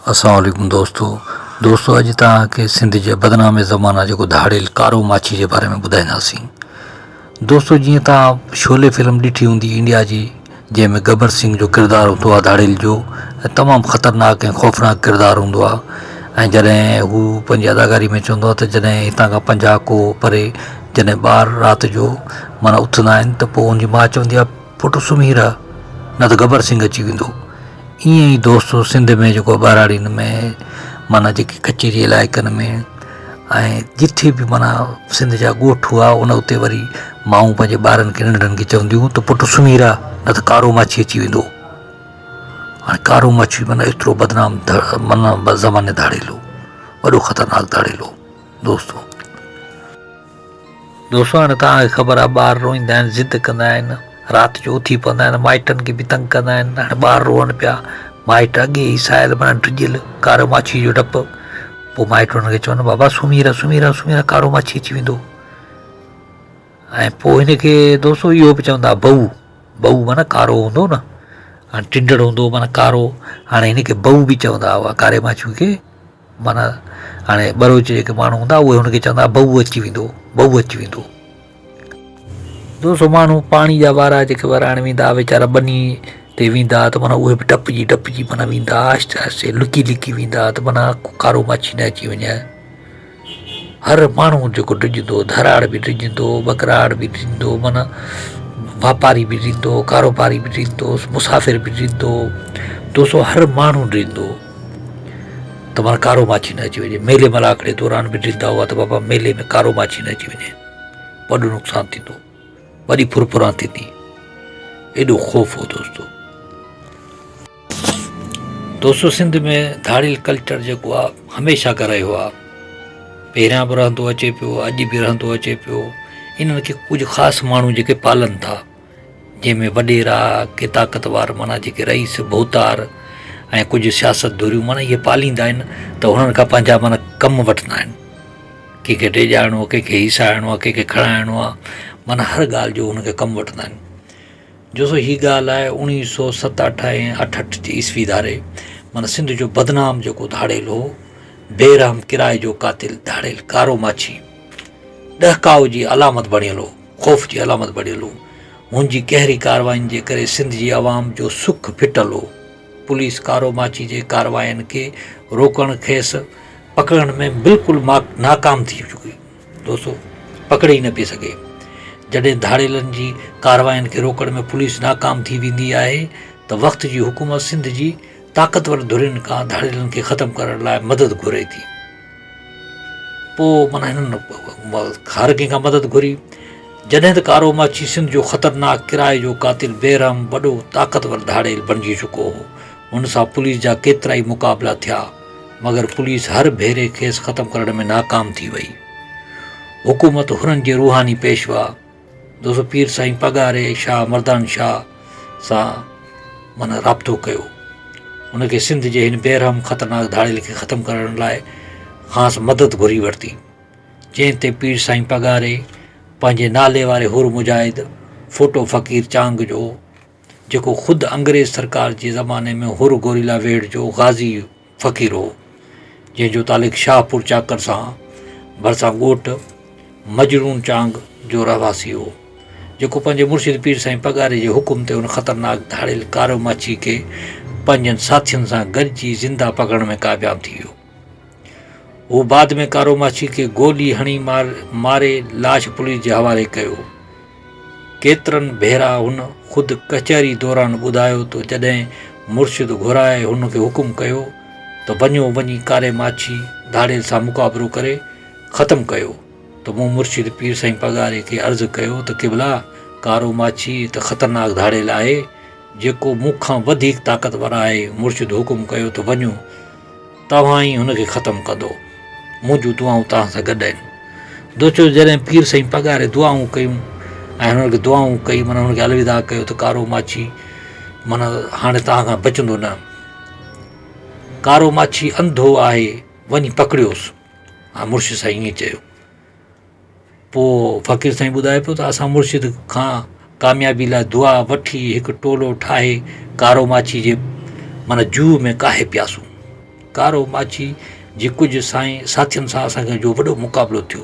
اسلام عليڪم دوستو دوستو اڄ توهان کي سنڌ جي بدنام زمانه جيڪو ڌاڙيل ڪارو ماڇي جي باري ۾ ٻڌائينداسين دوستو جيئن توهان شعلي فلم ڏٺي هوندي انڊيا جي جنهن ۾ گبر سنگهه جو ڪردار هوندو آهي ڌاڙيل جو ۽ تمام خطرناڪ ۽ خوفناڪ ڪردار هوندو آهي ۽ جڏهن هو پنهنجي اداڪاري ۾ چوندو آهي ته جڏهن هتان کان 50 ڪوهه پري جڏهن ٻار رات جو معنيٰ اٿندا آهن ته پوء ان جي ماء چوندي آهي پٽ سمهي رهه نه ته گبر سنگهه اچي ويندو. ائين ئي دوستو سنڌ ۾ جيڪو ٻهراڙين ۾ معنيٰ جيڪي ڪچي جي علائقن ۾ ۽ جٿي به معنيٰ سنڌ جا ڳوٺ هئا ان اتي وري مائون پنهنجي ٻارن کي ننڍڙن کي چونديون هيون ته پٽ سمهي رهه نه ته ڪارو ماڇي اچي ويندو. هاڻي ڪارو ماڇي معنيٰ ايترو بدنام معنيٰ زماني ڌاڙيل هو وڏو خطرناڪ ڌاڙيل هو دوستو. دوستو هاڻي توهان کي خبر آهي ٻار روئيندا آهن ضد ڪندا آهن رات جو اٿي پوندا آهن مائٽن کي به تنگ ڪندا آهن هاڻي ٻار روئن پيا مائٽ اڳي ئي سائل بڻا ڊڄل ڪارو ماڇي جو ڊپ پوء مائٽ انهن کي چون بابا سمهي رهه سمهي رهه سمهي رهه ڪارو ماڇي اچي ويندو ۽ پوء هن کي دوستو اهو به چوندا بئو بئو معنيٰ ڪارو هوندو نه هاڻي ٽنڊڙ هوندو معنيٰ ڪارو هاڻي هن کي بئو به چوندا هئا ڪاري ماڇي کي معنيٰ هاڻي ٻروچ جيڪي ماڻهو هوندا اهي هن کي چوندا بئو اچي ويندو بئو اچي ويندو. دوستو ماڻهو پاڻي جا وارا جيڪي ورائڻ ويندا ويچارا ٻني تي ويندا ته معنيٰ اهي به ڊپجي ڊپجي معنيٰ ويندا آهستي آهستي لڪي لڪي ويندا ته معنيٰ ڪو ڪارو ماڇي نه اچي وڃي. هر ماڻهو جيڪو ڊڄندو ڌراڙ به ڊڄندو ٻڪراڙ به ڊڄندو معنيٰ واپاري به ڊڄندو ڪاروباري به ڊڄندو مسافر به ڊڄندو دوستو هر ماڻهو ڊڄندو. ته معنيٰ ڪارو ماڇي نه اچي وڃي. ميلي ملاکڙي دوران به ڊڄندا هئا ته بابا ميلي ۾ ڪارو ماڇي نه اچي وڃي. وڏو نقصان ٿيندو. وڏي ڦرڦران ٿيندي. ايڏو خوف هو دوستو. دوستو سنڌ ۾ ڌاڙيل ڪلچر جيڪو آ هميشه کان رهيو آ. پهريان به رهندو اچي پيو اڄ به رهندو اچي پيو. انهن کي ڪجهه خاص ماڻهو جيڪي پالن ٿا. جنهن ۾ وڏيرا، ڪي طاقتور معنيٰ جيڪي رئيس، ڀوتار ۽ ڪجهه سياست ڌريون معنيٰ اهي پاليندا آهن ته انهن کان پنهنجا معنيٰ ڪم وٺندا آهن. ڪنهن کي ڊيڄارڻو آهي، ڪنهن کي هيسائڻو آهي، ڪنهن کي کڻائڻو آهي معنيٰ هر ڳالهه جو هن کي ڪم وٺندا آهن. جو سو هي ڳالهه آهي اوڻيهه سو ستهٺ ۽ اٺهٺ جي عيسوي ڌاري معنيٰ سنڌ جو بدنام جيڪو ڌاڙيل هو، بي رحم ڪرائي جو قاتل ڌاڙيل ڪارو ماڇي ڏهڪاء جي علامت بڻيل هو. خوف جي علامت بڻيل هو. هن جي قهري ڪارواين جي ڪري سنڌ جي عوام جو سک ڦٽل هو. پوليس ڪارو ماڇي جي ڪارواين کي روڪڻ کيس پڪڙڻ ۾ بلڪل ناڪام ٿي چڪي. دوستو پڪڙي ئي نه پئي سگهي. جڏهن ڌاڙيلن جي ڪارواين کي روڪڻ ۾ پوليس ناڪام ٿي ويندي آهي ته وقت جي حڪومت سنڌ جي طاقتور ڌرين کان ڌاڙيلن کي ختم ڪرڻ لاء مدد گهري ٿي. پوء معنيٰ هنن هر ڪنهن کان مدد گهري. جڏهن ته ڪارو ماڇي سنڌ جو خطرناڪ ڪرائي جو قاتل بي رحم وڏو طاقتور ڌاڙيل بڻجي چڪو هو. هن سان پوليس جا ڪيترائي مقابلا ٿيا، مگر پوليس هر ڀيري کيس ختم ڪرڻ ۾ ناڪام ٿي وئي. حڪومت حرن جي روحاني پيشوا دوستو پير سائين پڳاري شاهه مردان شاهه سان معنيٰ رابطو ڪيو. هن کي سنڌ جي هن بي رحم خطرناڪ ڌاڙيل کي ختم ڪرڻ لاء کانئس مدد گهري ورتي. جنهن تي پير سائين پڳاري پنهنجي نالي واري حر مجاهد ڦوٽو فقير چانگ جو جيڪو خود انگريز سرڪار جي زماني ۾ حر گوريلا ويڙهه جو غازي فقير هو، جنهن جو تعلق شاهپور چاڪر سان ڀرسان ڳوٺ مجنون چانگ جو رهواسي هو، جيڪو پنهنجي مرشد پير سائين پڳاري جي حڪم تي ان خطرناڪ ڌاڙيل ڪارو ماڇي کي پنهنجن ساٿين سان گڏجي زنده پڪڙڻ ۾ ڪامياب ٿي ويو. هو بعد ۾ ڪارو ماڇي کي گولي هڻي ماري لاش پوليس جي حوالي ڪيو. ڪيترن ڀيرا هن خود ڪچهري دوران ٻڌايو ته جڏهن مرشد گهرائي هن کي حڪم ڪيو ته وڃو وڃي ڪاري ماڇي ڌاڙيل سان مقابلو ڪري ختم ڪيو ته مون مرشد پير سائين پڳاري کي عرض ڪيو ته قبلا ڪارو ماڇي ته خطرناڪ ڌاڙيل آهي جيڪو مون کان وڌيڪ طاقتور آهي مرشد حڪم ڪيو ته وڃو توهان ئي هن کي ختم ڪندو. منهنجون دعائون توهان سان گڏ آهن. دوستو جڏهن پير سائين پڳاري دعائون ڪيون ۽ هن کي دعائون ڪئي معنيٰ هن کي الوداع ڪيو ته ڪارو ماڇي معنيٰ هاڻي توهان کان بچندو نه. ڪارو ماڇي انڌو آهي وڃي پڪڙيوس. ها مرشد سائين ائين چيو. پوء فقير سائين ٻڌائي پيو ته اسان مرشد کان ڪاميابي لاء دعا وٺي هڪ ٽولو ٺاهي ڪارو ماڇي جي معنيٰ جوء ۾ ڪاهي پياسون. ڪارو ماڇي جي ڪجهه سائين ساٿين سان اسان کي جو وڏو مقابلو ٿيو.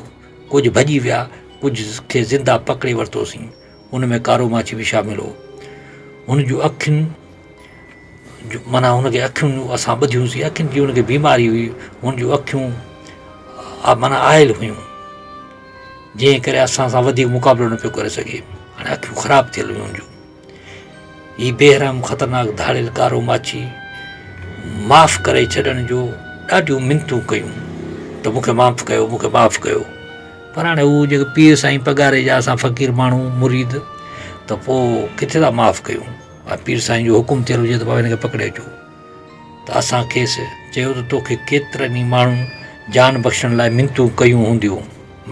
ڪجهه ڀڄي ويا، ڪجهه کي زنده پڪڙي ورتوسين. ان ۾ ڪارو ماڇي به شامل هو. هن جون اکين معنيٰ هن کي اکيون اسان ٻڌيون سين، اکين جي هن کي بيماري هئي، هن جون اکيون معنيٰ آيل هيون، جنهن ڪري اسان سان وڌيڪ مقابلو نه پيو ڪري سگهي. هاڻي اکيون خراب ٿيل هيون هن جون. هي بي رحم خطرناڪ ڌاڙيل ڪارو ماڇي معاف ڪري ڇڏڻ جو ڏاڍيون منتون ڪيون ته مون کي معاف ڪيو مون کي معاف ڪيو پر هاڻي هو جيڪي پير سائين پڳاري جا اسان فقير ماڻهو مريد ته پوء ڪٿي ٿا معاف ڪيون ۽ پير سائين جو حڪم ٿيل هجي ته بابا هن کي پڪڙي اچو ته اسان کيس چيو ته توکي ڪيترن ئي ماڻهن جان بخشڻ لاء منتون ڪيون هونديون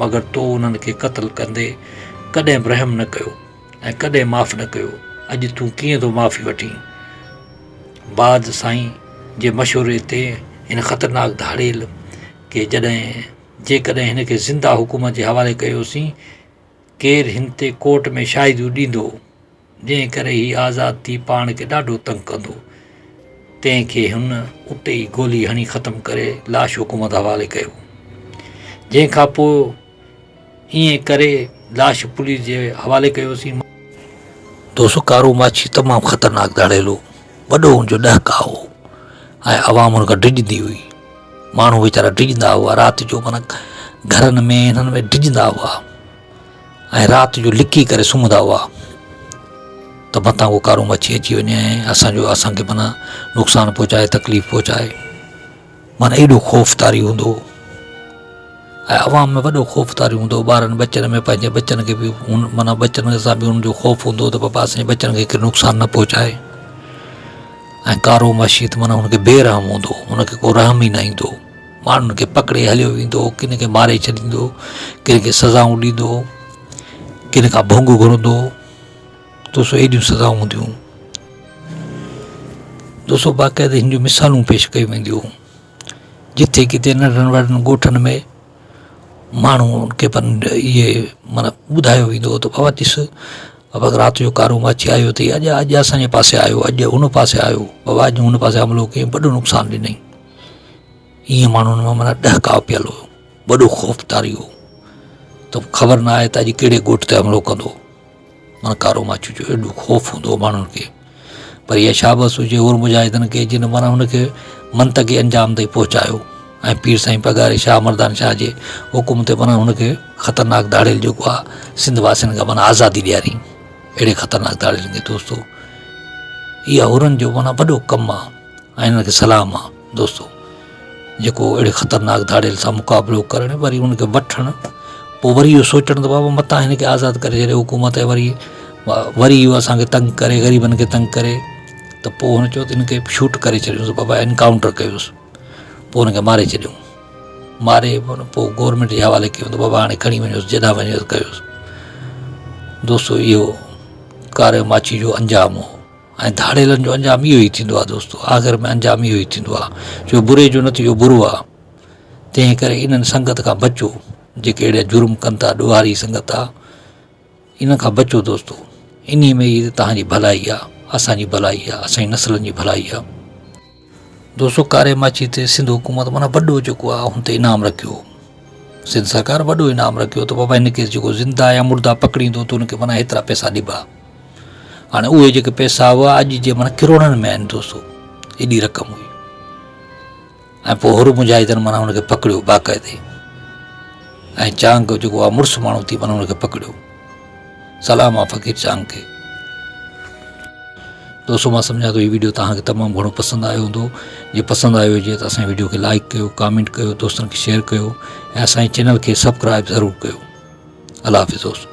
مگر تو انهن کي قتل ڪندي ڪڏهن به رحم نه ڪيو ۽ ڪڏهن معاف نه ڪيو، اڄ تون ڪيئن ٿو معافي وٺين؟ بعد سائين جي مشوري تي هن خطرناڪ ڌاڙيل کي جڏهن جيڪڏهن هن کي زنده حڪومت جي حوالي ڪيوسين، ڪير هن تي ڪورٽ ۾ شاهديون ڏيندو، جنهن ڪري هي آزاد ٿي پاڻ کي ڏاڍو تنگ ڪندو، تنهن کي هن اتي ئي گولي هڻي ختم ڪري لاش حڪومت حوالي ڪيو، جنهن کان پوء ائين ڪري لاش پوليس جي حوالي ڪيوسين. دوستو ڪارو ماڇي تمام خطرناڪ ڌاڙيل هو. وڏو هن جو ڏهڪاء هو ۽ عوام هن کان ڊڄندي هئي. ماڻهو ويچارا ڊڄندا هئا رات جو معنيٰ گهرن ۾ هنن ۾ ڊڄندا هئا ۽ رات جو لڪي ڪري سمهندا هئا ته متان ڪو ڪارو مڇي اچي وڃي ۽ اسان جو اسان کي معنيٰ نقصان پهچائي تڪليف پهچائي. معنيٰ ايڏو خوف طاري هوندو هو ۽ عوام ۾ وڏو خوف طاري هوندو هو ٻارن ٻچن ۾ پنهنجي ٻچن کي به معنيٰ ٻچن سان به ان جو خوف هوندو هو ته بابا اسان جي ٻچن کي ڪير نقصان نه پهچائي ۽ ڪارو مشيت معنيٰ هن کي بي رحم هوندو هو هن کي ڪو رحم ئي نه ايندو هو ماڻهن کي پڪڙي هليو ويندو هو ڪن کي ماري ڇڏيندو هو ڪن کي سزائون ڏيندو هو ڪن کان ڀونگ گهرندو هو دوستو ايڏيون سزائون هونديون هيون. دوستو باقاعده هن جون مثالون پيش ڪيون وينديون هيون. جتي ڪٿي ننڍن وڏن ڳوٺن ۾ ماڻهو کي پن اهي معنيٰ ٻڌايو ويندو هو ته بابا ڏس بابا رات جو ڪارو ماڇي آيو اٿئي اڄ اڄ اسان جي پاسي آيو اڄ هن پاسي آيو بابا اڄ هن پاسي حملو ڪيائين وڏو نقصان ڏنائين. ائين ماڻهن ۾ معنيٰ ڏهڪاء پيل هو وڏو خوف طاري هو ته خبر نه آهي ته اڄ ڪهڙي ڳوٺ تي حملو ڪندو. معنيٰ ڪارو ماڇو جو ايڏو خوف هوندو هو ماڻهن کي پر اها شابس هجي حر مجاهدن کي جن معنيٰ هن کي منطقي انجام تائين پهچايو ۽ پير سائين پڳاري شاهه مردان شاهه جي حڪم تي معنيٰ هن کي خطرناڪ ڌاڙيل جيڪو آهي سنڌ واسين کي معنيٰ آزادي ڏياري اهڙي خطرناڪ ڌاڙيلن کي دوستو اها حرن جو معنيٰ وڏو ڪم آهي ۽ انهن کي سلام آ دوستو جيڪو اهڙي خطرناڪ ڌاڙيل سان مقابلو ڪرڻ وري ان کي وٺڻ پوء وري اهو سوچڻ ته بابا متان هن کي آزاد ڪري ڇڏي حڪومت ۽ وري وري اهو اسان کي تنگ ڪري غريبن کي تنگ ڪري ته پوء هن چيو ته هن کي شوٽ ڪري ڇڏيوس بابا انڪائونٽر ڪيوس پوء هن کي ماري ڇڏيو ماري پوء گورنمينٽ جي حوالي ڪيو ته بابا هاڻي کڻي وڃوس جيڏانهن وڃيس ڪيوس دوستو اهو ڪاري ماڇي جو انجام هو ۽ ڌاڙيلن جو انجام اهو ئي ٿيندو آهي دوستو آخر ۾ انجام اهو ئي ٿيندو آهي جو بري جو نتيجو برو آهي تنهن ڪري انهن سنگت کان بچو جيڪي اهڙا جرم ڪن ٿا ڏوهاري سنگت آهي ان کان بچو دوستو انهي ۾ ئي توهان جي ڀلائي آهي اسان جي ڀلائي آهي اسان جي نسلن جي ڀلائي آهي دوستو ڪاري ماڇي تي سنڌ حڪومت معنيٰ وڏو جيڪو آهي هن تي انعام رکيو سنڌ سرڪار وڏو انعام رکيو ته بابا هن کي جيڪو زنده يا مرده پڪڙيندو ته هن کي معنيٰ هيترا پئسا ڏبا هاڻي اهي جيڪي پئسا هئا اڄ جي معنيٰ ڪروڙن ۾ آهن دوستو ايڏي رقم هئي ۽ پوء حر مجاهدن معنيٰ هن کي پڪڙيو باقاعدي ۽ چانگ جيڪو آهي مڙس ماڻهو ٿي معنيٰ هن کي پڪڙيو سلام آ فقير چانگ کي. دوستو مان سمجهان ٿو هي ويڊيو توهان کي تمام گهڻو پسند آيو هوندو جي پسند آيو هجي ته اسان جي ويڊيو کي لائڪ ڪيو ڪامينٽ ڪيو دوستن کي شيئر ڪيو ۽ اسان جي چينل کي سبسڪرائب ضرور ڪيو الله حافظ دوستو.